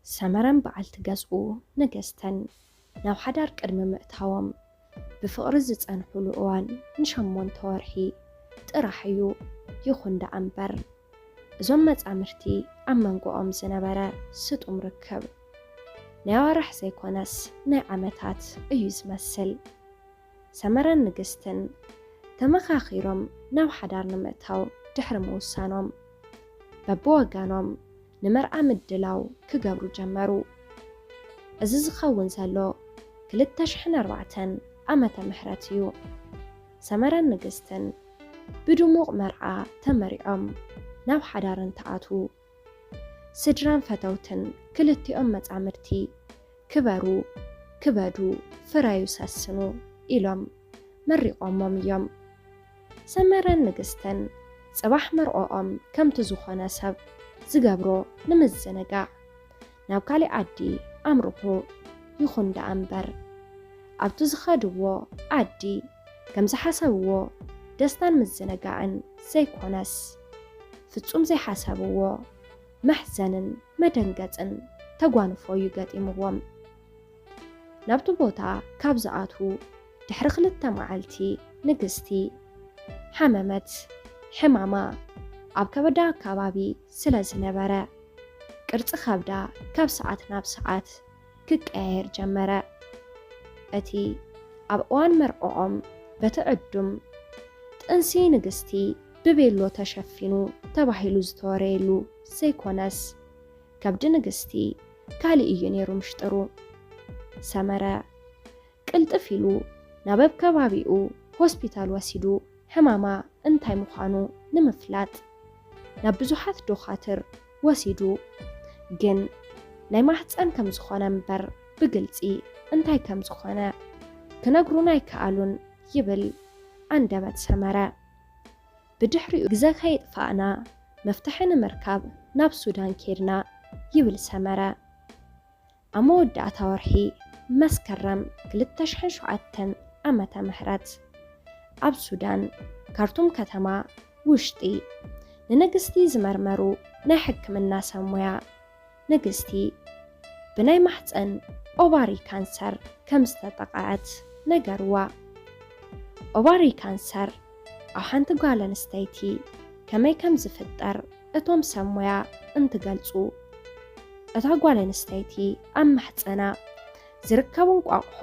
ሰመረን በዓልቲ ገዝኡ ንግስትን ናብ ሓዳር ቅድሚ ምእታዎም ብፍቕሪ ዝጸንሕሉ እዋን ንሸሞንተ ወርሒ ጥራሕ እዩ። ይኹን ደኣ እምበር፣ እዞም መጻምድቲ ኣብ መንጎኦም ዝነበረ ስጡም ርክብ ናይ ኣዋርሕ ዘይኮነስ ናይ ዓመታት እዩ ዝመስል። ሰመረን ንግስትን ተመኻኺሮም ናብ ሓዳር ንምእታው ድሕሪ ምውሳኖም፣ በብወገኖም ንመርዓ ምድላው ክገብሩ ጀመሩ። እዚ ዝኸውን ዘሎ ክልተ ሽሕን ኣርባዕተን ዓመተ ምህረት እዩ። ሰመረን ንግስትን ብድሙቕ መርዓ ተመሪዖም ናብ ሓዳር እንትኣትዉ፣ ስድራን ፈተውትን ክልቲኦም መጻምድቲ ክበሩ፣ ክበዱ፣ ፍረዩ፣ ሰስኑ ኢሎም መሪቖሞም እዮም። ሰመረን ንግስትን ጽባሕ መርዖኦም ከምቲ ዝኾነ ሰብ ዝገብሮ ንምዝንጋዕ ናብ ካሊእ ዓዲ ኣምርሑ። ይኹን ደኣ እምበር፣ ኣብቲ ዝኸድዎ ዓዲ ከም ዝሓሰብዎ ደስታን ምዝንጋዕን ዘይኮነስ፣ ፍጹም ዘይሓሰብዎ መሕዘንን መደንገጽን ተጓንፎ እዩ ገጢምዎም። ናብቲ ቦታ ካብ ዝኣትዉ ድሕሪ ክልተ መዓልቲ፣ ንግስቲ ሓመመት። ሕማማ ኣብ ከበዳ ኣካባቢ ስለ ዝነበረ፣ ቅርጺ ከብዳ ካብ ሰዓት ናብ ሰዓት ክቀያየር ጀመረ። እቲ ኣብ እዋን መርዕኦም በቲ ዕዱም ጥንሲ ንግስቲ ብቤሎ ተሸፊኑ ተባሂሉ ዝተወረየሉ ዘይኮነስ፣ ከብዲ ንግስቲ ካልእ እዩ ነይሩ ምሽጥሩ። ሰመረ ቅልጥፍ ኢሉ ናብ ኣብ ከባቢኡ ሆስፒታል ወሲዱ ሕማማ እንታይ ምዃኑ ንምፍላጥ ናብ ብዙሓት ዶኻትር ወሲዱ፣ ግን ናይ ማህፀን ከም ዝኾነ እምበር ብግልፂ እንታይ ከም ዝኾነ ክነግሩና ኣይከኣሉን ይብል ኣንደበት ሰመረ። ብድሕሪኡ ግዘ ከየጥፋእና መፍትሒ ንምርካብ ናብ ሱዳን ኬድና ይብል ሰመረ። ኣብ መወዳእታ ወርሒ መስከረም ክልተ ሽሕን ሸውዓተን ዓመተ ምህረት ኣብ ሱዳን ካርቱም ከተማ ውሽጢ ንንግስቲ ዝመርመሩ ናይ ሕክምና ሰብ ሞያ፣ ንግስቲ ብናይ ማህፀን ኦቫሪ ካንሰር ከም ዝተጠቕዐት ነገርዋ። ኦቫሪ ካንሰር ኣብ ሓንቲ ጓል ኣንስተይቲ ከመይ ከም ዝፍጠር እቶም ሰብ ሞያ እንትገልጹ፣ እታ ጓል ኣንስተይቲ ኣብ ማህፀና ዝርከቡ እንቋቑሖ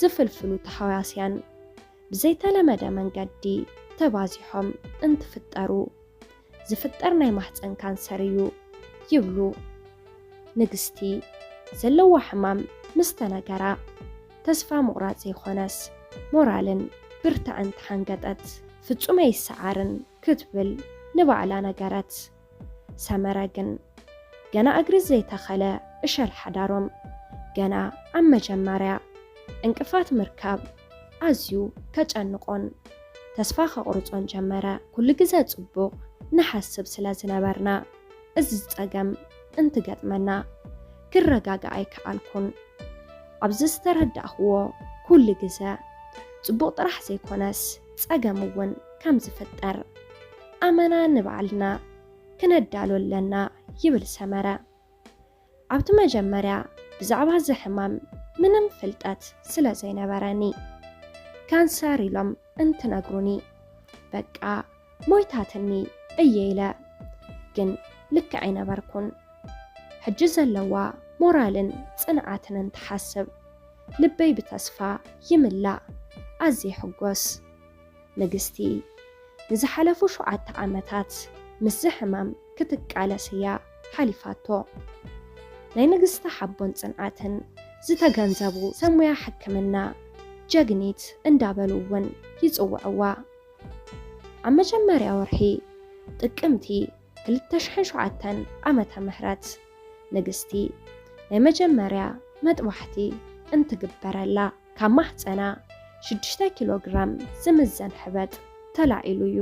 ዝፍልፍሉ ተሃዋስያን ብዘይተለመደ መንገዲ ተባዚሖም እንትፍጠሩ ዝፍጠር ናይ ማህፀን ካንሰር እዩ ይብሉ። ንግስቲ ዘለዋ ሕማም ምስ ተነገራ፣ ተስፋ ምቑራጽ ዘይኮነስ ሞራልን ብርታዕን ተሓንገጠት። ፍጹም ኣይሰዓርን ክትብል ንባዕላ ነገረት። ሰመረ ግን ገና እግሪ ዘይተኸለ እሸል ሓዳሮም፣ ገና ኣብ መጀመርያ ዕንቅፋት ምርካብ ኣዝዩ ከጨንቆን ተስፋ ከቑርጾን ጀመረ። ኩሉ ግዘ ጽቡቕ ንሓስብ ስለ ዝነበርና፣ እዚ ጸገም እንትገጥመና ክረጋጋእ ኣይከኣልኩን። ኣብዚ ዝተረዳእክዎ፣ ኩሉ ግዘ ጽቡቕ ጥራሕ ዘይኮነስ ጸገም እውን ከም ዝፍጠር ኣመና ንባዕልና ክነዳሉ ኣለና ይብል ሰመረ። ኣብቲ መጀመርያ ብዛዕባ እዚ ሕማም ምንም ፍልጠት ስለ ዘይነበረኒ፣ ካንሰር ኢሎም እንትነግሩኒ በቃ ሞይታትኒ እየ ኢለ። ግን ልክዕ ኣይነበርኩን። ሕጂ ዘለዋ ሞራልን ጽንዓትን እንትሓስብ ልበይ ብተስፋ ይምላእ። ኣዝየ ሕጎስ። ንግስቲ ንዝሓለፉ ሸውዓተ ዓመታት ምስዚ ሕማም ክትቃለስ እያ ሓሊፋቶ። ናይ ንግስቲ ሓቦን ጽንዓትን ዝተገንዘቡ ሰብ ሞያ ሕክምና ጀግኒት እንዳበሉ እውን ይጽውዕዋ። ኣብ መጀመርያ ወርሒ ጥቅምቲ ክልተ ሽሕን ሸውዓተን ዓመተ ምህረት ንግስቲ ናይ መጀመርያ መጥባሕቲ እንትግበረላ፣ ካብ ማህፀና ሽዱሽተ ኪሎ ግራም ዝምዘን ሕበጥ ተላዒሉ እዩ።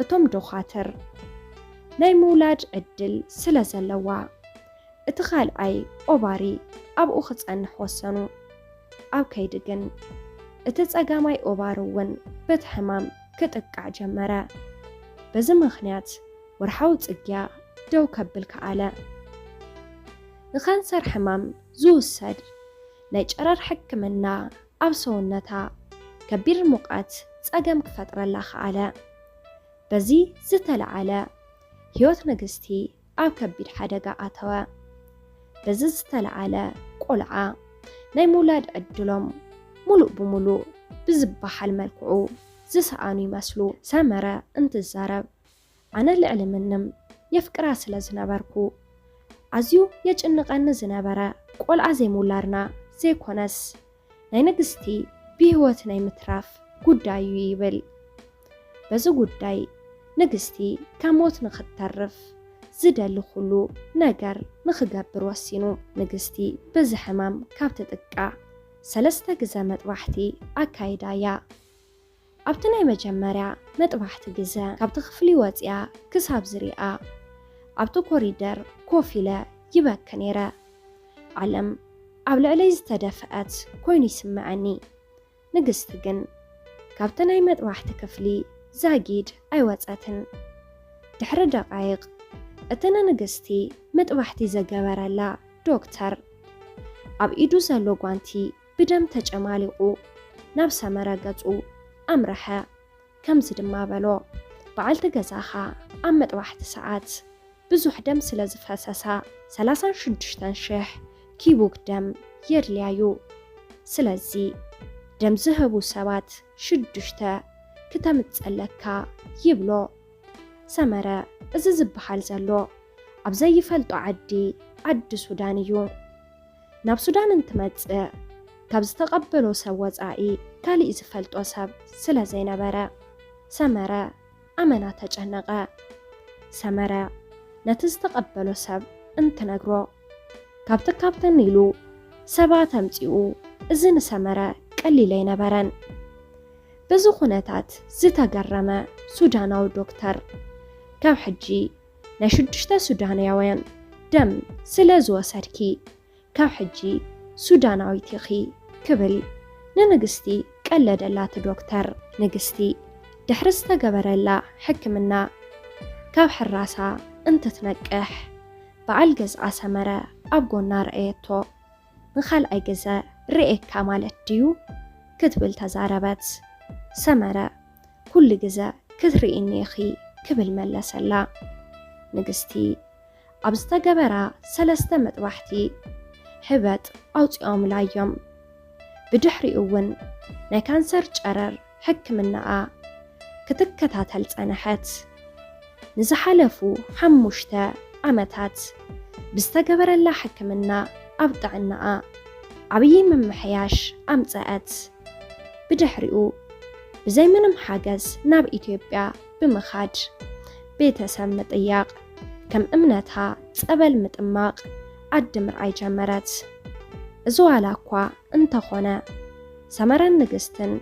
እቶም ዶኻትር ናይ ምውላድ ዕድል ስለ ዘለዋ፣ እቲ ካልኣይ ኦቫሪ ኣብኡ ክጸንሕ ወሰኑ። ኣብ ከይዲ ግን እቲ ጸጋማይ ኦቫሪ እውን በቲ ሕማም ክጥቃዕ ጀመረ። በዚ ምኽንያት ወርሓዊ ጽግያ ደው ከብል ከኣለ። ንካንሰር ሕማም ዝውሰድ ናይ ጨረር ሕክምና ኣብ ሰውነታ ከቢድ ሙቐት ጸገም ክፈጥረላ ከኣለ። በዚ ዝተለዓለ ህይወት ንግስቲ ኣብ ከቢድ ሓደጋ ኣተወ። በዚ ዝተለዓለ ቆልዓ ናይ ምውላድ ዕድሎም ሙሉእ ብሙሉእ ብዝበሃል መልክዑ ዝሰኣኑ ይመስሉ። ሰመረ እንትዛረብ ኣነ ልዕሊ ምንም የፍቅራ ስለ ዝነበርኩ ኣዝዩ የጭንቐኒ ዝነበረ ቆልዓ ዘይምውላድና ዘይኮነስ ናይ ንግስቲ ብህይወት ናይ ምትራፍ ጉዳይ እዩ ይብል። በዚ ጉዳይ ንግስቲ ካብ ሞት ንክትተርፍ ዝደሊ ኩሉ ነገር ንክገብር ወሲኑ። ንግስቲ በዚ ሕማም ካብ ትጥቃዕ ሰለስተ ግዘ መጥባሕቲ ኣካይዳ እያ። ኣብቲ ናይ መጀመርያ መጥባሕቲ ግዘ ካብቲ ክፍሊ ወፂኣ ክሳብ ዝሪኣ ኣብቲ ኮሪደር ኮፍ ኢለ ይበኪ ነይረ። ዓለም ኣብ ልዕለይ ዝተደፍአት ኮይኑ ይስምዐኒ። ንግስቲ ግን ካብቲ ናይ መጥባሕቲ ክፍሊ ዛጊድ ኣይወፀትን። ድሕሪ ደቃይቕ እቲ ንንግስቲ መጥባሕቲ ዘገበረላ ዶክተር ኣብ ኢዱ ዘሎ ጓንቲ ብደም ተጨማሊቑ ናብ ሰመረ ገጹ ኣምረሐ። ከምዚ ድማ በሎ፣ በዓልቲ ገዛኻ ኣብ መጥባሕቲ ሰዓት ብዙሕ ደም ስለ ዝፈሰሳ ሰላሳን ሽዱሽተን ሽሕ ኪቡክ ደም የድልያ እዩ። ስለዚ ደም ዝህቡ ሰባት ሽዱሽተ ክተምጸለካ ይብሎ። ሰመረ እዚ ዝበሃል ዘሎ ኣብ ዘይፈልጦ ዓዲ፣ ዓዲ ሱዳን እዩ። ናብ ሱዳን እንትመጽእ ካብ ዝተቐበሎ ሰብ ወጻኢ ካሊእ ዝፈልጦ ሰብ ስለ ዘይነበረ ሰመረ ኣመና ተጨነቐ። ሰመረ ነቲ ዝተቐበሎ ሰብ እንትነግሮ ካብቲ ካብተን ኢሉ ሰባት ኣምጺኡ፣ እዚ ንሰመረ ቀሊል ኣይነበረን። በዚ ኩነታት ዝተገረመ ሱዳናዊ ዶክተር ካብ ሕጂ ናይ ሽዱሽተ ሱዳናውያን ደም ስለ ዝወሰድኪ ካብ ሕጂ ሱዳናዊት ኢኺ ክብል ንንግስቲ ቀለደላ እቲ ዶክተር። ንግስቲ ድሕሪ ዝተገበረላ ሕክምና ካብ ሕራሳ እንትትነቅሕ በዓል ገዝኣ ሰመረ ኣብ ጎና ረኣየቶ። ንኻልኣይ ግዘ ርእየካ ማለት ድዩ? ክትብል ተዛረበት። ሰመረ ኩሉ ግዘ ክትርእይኒ ኢኺ ክብል መለሰላ። ንግስቲ ኣብ ዝተገበራ ሰለስተ መጥባሕቲ ሕበጥ ኣውፂኦምላ እዮም። ብድሕሪኡ እውን ናይ ካንሰር ጨረር ሕክምናኣ ክትከታተል ጸንሐት። ንዝሓለፉ ሓሙሽተ ዓመታት ብዝተገበረላ ሕክምና ኣብ ጥዕናኣ ዓብዪ ምምሕያሽ ኣምጸአት። ብድሕሪኡ ብዘይ ምንም ሓገዝ ናብ ኢትዮጵያ ብምኻድ ቤተሰብ ምጥያቕ፣ ከም እምነታ ጸበል ምጥማቕ፣ ዓዲ ምርኣይ ጀመረት። እዚ ዋላ እኳ እንተኾነ ሰመረን ንግስትን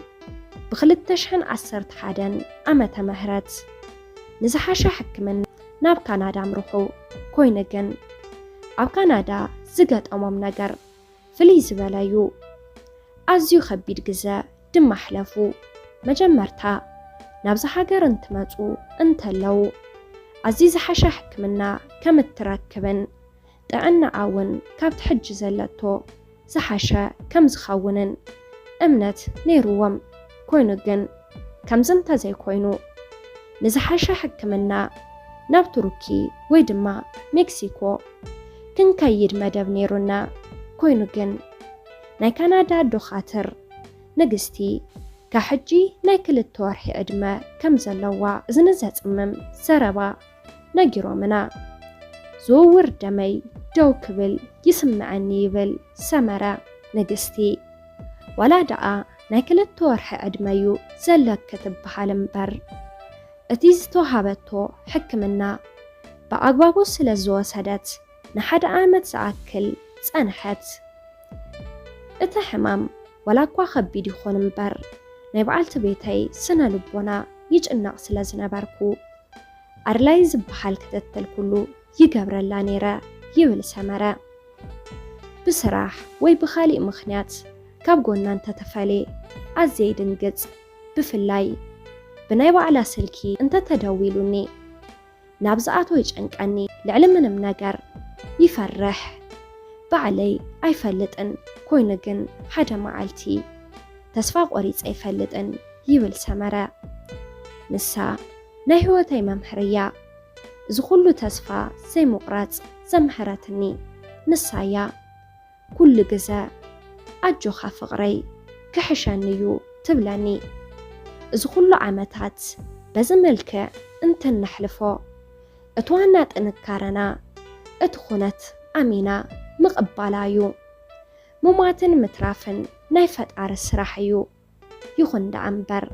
ብክልተ ሽሕን ዓሰርተ ሓደን ዓመተ ምህረት ንዝሓሸ ሕክምና ናብ ካናዳ ኣምርሑ። ኮይኑ ግን ኣብ ካናዳ ዝገጠሞም ነገር ፍልይ ዝበለ እዩ። ኣዝዩ ከቢድ ግዘ ድማ ኣሕለፉ። መጀመርታ ናብዚ ሃገር እንትመፁ እንተለዉ ኣዝዩ ዝሓሸ ሕክምና ከም እትረክብን ጥዕናኣ እውን ካብቲ ሕጂ ዘለቶ ዝሓሸ ከም ዝኸውንን እምነት ነይርዎም። ኮይኑ ግን ከምዚ እንተዘይኮይኑ ንዝሓሸ ሕክምና ናብ ቱርኪ ወይ ድማ ሜክሲኮ ክንከይድ መደብ ነይሩና። ኮይኑ ግን ናይ ካናዳ ዶኻትር ንግስቲ ካብ ሕጂ ናይ ክልተ ወርሒ ዕድመ ከም ዘለዋ እዝኒ ዘጽምም ዘረባ ነጊሮምና። ዝውውር ደመይ ደው ክብል ይስምዐኒ ይብል ሰመረ። ንግስቲ ዋላ ደኣ ናይ ክልተ ወርሒ ዕድመ እዩ ዘለኪ ትበሃል እምበር እቲ ዝተውሃበቶ ሕክምና ብኣግባቡ ስለ ዝወሰደት ንሓደ ዓመት ዝኣክል ጸንሐት። እቲ ሕማም ዋላ እኳ ከቢድ ይኹን እምበር ናይ በዓልቲ ቤተይ ስነ ልቦና ይጭነቕ ስለ ዝነበርኩ ኣድላይ ዝበሃል ክትትል ኩሉ ይገብረላ ነይረ ይብል ሰመረ። ብስራሕ ወይ ብኻሊእ ምኽንያት ካብ ጎና እንተተፈልየ ኣዝየ ይድንግጽ። ብፍላይ ብናይ ባዕላ ስልኪ እንተተደዊሉኒ ናብ ዝኣትዎ ይጨንቀኒ። ልዕሊ ምንም ነገር ይፈርሕ። ባዕለይ ኣይፈልጥን፣ ኮይኑ ግን ሓደ መዓልቲ ተስፋ ቆሪጸ ኣይፈልጥን ይብል ሰመረ። ንሳ ናይ ህይወተይ መምህር እያ። እዚ ኩሉ ተስፋ ዘይምቑራጽ ዘምሃረትኒ ንሳ እያ። ኩሉ ግዘ ኣጆኻ ፍቕረይ ክሕሸኒ እዩ ትብለኒ። እዚ ኩሉ ዓመታት በዚ መልክዕ እንትነሕልፎ እቲ ዋና ጥንካረና እቲ ኩነት ኣሚና ምቕባላ እዩ። ምሟትን ምትራፍን ናይ ፈጣሪ ስራሕ እዩ። ይኹን ደኣ እምበር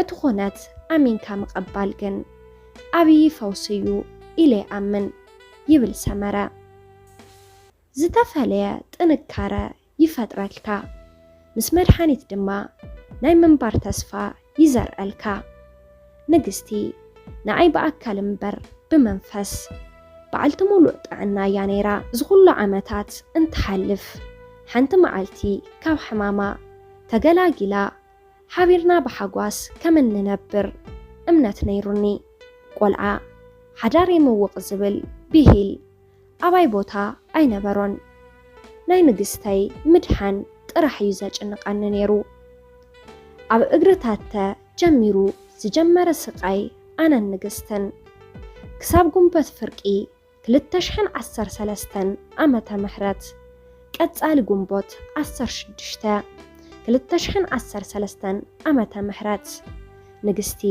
እቲ ኩነት ኣሚንካ ምቕባል ግን ዓብዪ ፈውሲ እዩ ኢለ ይኣምን ይብል ሰመረ። ዝተፈለየ ጥንካረ ይፈጥረልካ፣ ምስ መድሓኒት ድማ ናይ ምንባር ተስፋ ይዘርኣልካ። ንግስቲ ንዓይ ብኣካል እምበር ብመንፈስ በዓልቲ ሙሉእ ጥዕና እያ ነይራ። እዚ ኩሉ ዓመታት እንትሓልፍ ሓንቲ መዓልቲ ካብ ሕማማ ተገላጊላ ሓቢርና ብሓጓስ ከም እንነብር እምነት ነይሩኒ። ቆልዓ ሓዳር የምውቕ ዝብል ብሂል ኣባይ ቦታ ኣይነበሮን። ናይ ንግስተይ ምድሓን ጥራሕ እዩ ዘጭንቐኒ ነይሩ። ኣብ እግርታተ ጀሚሩ ዝጀመረ ስቓይ ኣነን ንግስትን ክሳብ ጉንበት ፍርቂ ክልተ ሽሕን ዓሰርተ ሰለስተን ዓመተ ምህረት ቀጻሊ ጉንቦት ዓሰርተ ሽዱሽተ ክልተ ሽሕን ዓሰርተ ሰለስተን ዓመተ ምህረት ንግስቲ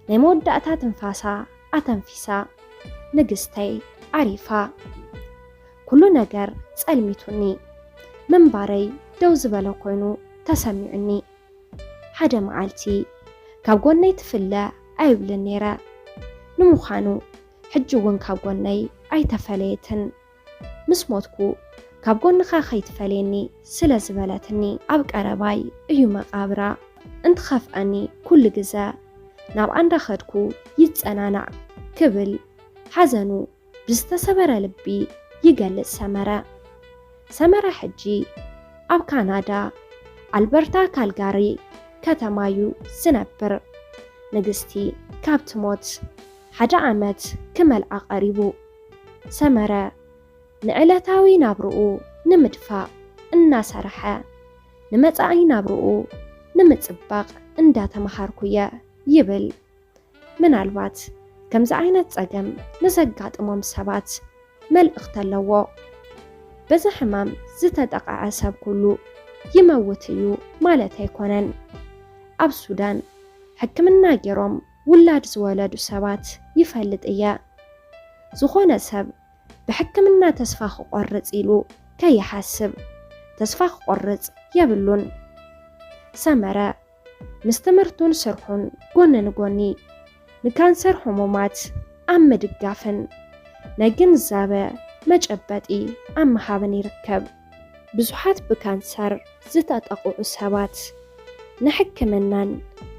ናይ መወዳእታ ትንፋሳ ኣተንፊሳ። ንግስተይ ዓሪፋ። ኩሉ ነገር ጸልሚቱኒ። ምንባረይ ደው ዝበለ ኮይኑ ተሰሚዑኒ። ሓደ መዓልቲ ካብ ጎነይ ትፍለ ኣይብልን ነይረ። ንምዃኑ ሕጂ እውን ካብ ጎነይ ኣይተፈለየትን። ምስ ሞትኩ ካብ ጎንኻ ከይትፈለየኒ ስለ ዝበለትኒ ኣብ ቀረባይ እዩ መቓብራ። እንትኸፍኣኒ ኩሉ ግዘ ናብ ኣንዳ ኸድኩ ይጸናናዕ ክብል ሓዘኑ ብዝተሰበረ ልቢ ይገልጽ ሰመረ። ሰመረ ሕጂ ኣብ ካናዳ ኣልበርታ ካልጋሪ ከተማ እዩ ዝነብር። ንግስቲ ካብ ትሞት ሓደ ዓመት ክመልኣ ቀሪቡ። ሰመረ ንዕለታዊ ናብርኡ ንምድፋእ እናሰርሐ ንመጻኢ ናብርኡ ንምጽባቕ እንዳተመሃርኩ እየ ይብል። ምናልባት ከምዚ ዓይነት ጸገም ንዘጋጥሞም ሰባት መልእኽቲ ኣለዎ። በዚ ሕማም ዝተጠቕዐ ሰብ ኩሉ ይመውት እዩ ማለት ኣይኮነን። ኣብ ሱዳን ሕክምና ገይሮም ውላድ ዝወለዱ ሰባት ይፈልጥ እየ። ዝኾነ ሰብ ብሕክምና ተስፋ ክቖርጽ ኢሉ ከይሓስብ ተስፋ ክቖርጽ የብሉን። ሰመረ ምስ ትምህርቱን ስርሑን ጎኒ ንጎኒ ንካንሰር ሕሙማት ኣብ ምድጋፍን ናይ ግንዛበ መጨበጢ ኣብ ምሃብን ይርከብ። ብዙሓት ብካንሰር ዝተጠቕዑ ሰባት ንሕክምናን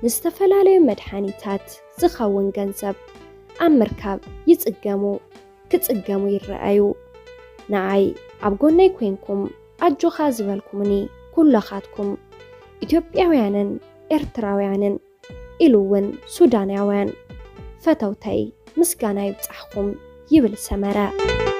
ንዝተፈላለዩ መድሓኒታት ዝኸውን ገንዘብ ኣብ ምርካብ ይጽገሙ፣ ክጽገሙ ይረኣዩ። ንዓይ ኣብ ጎነይ ኮንኩም ኣጆኻ ዝበልኩምኒ ኩለኻትኩም ኢትዮጵያውያንን ኤርትራውያንን ኢሉ እውን ሱዳናውያን ፈተውተይ ምስጋና ይብጻሕኹም ይብል ሰመረ።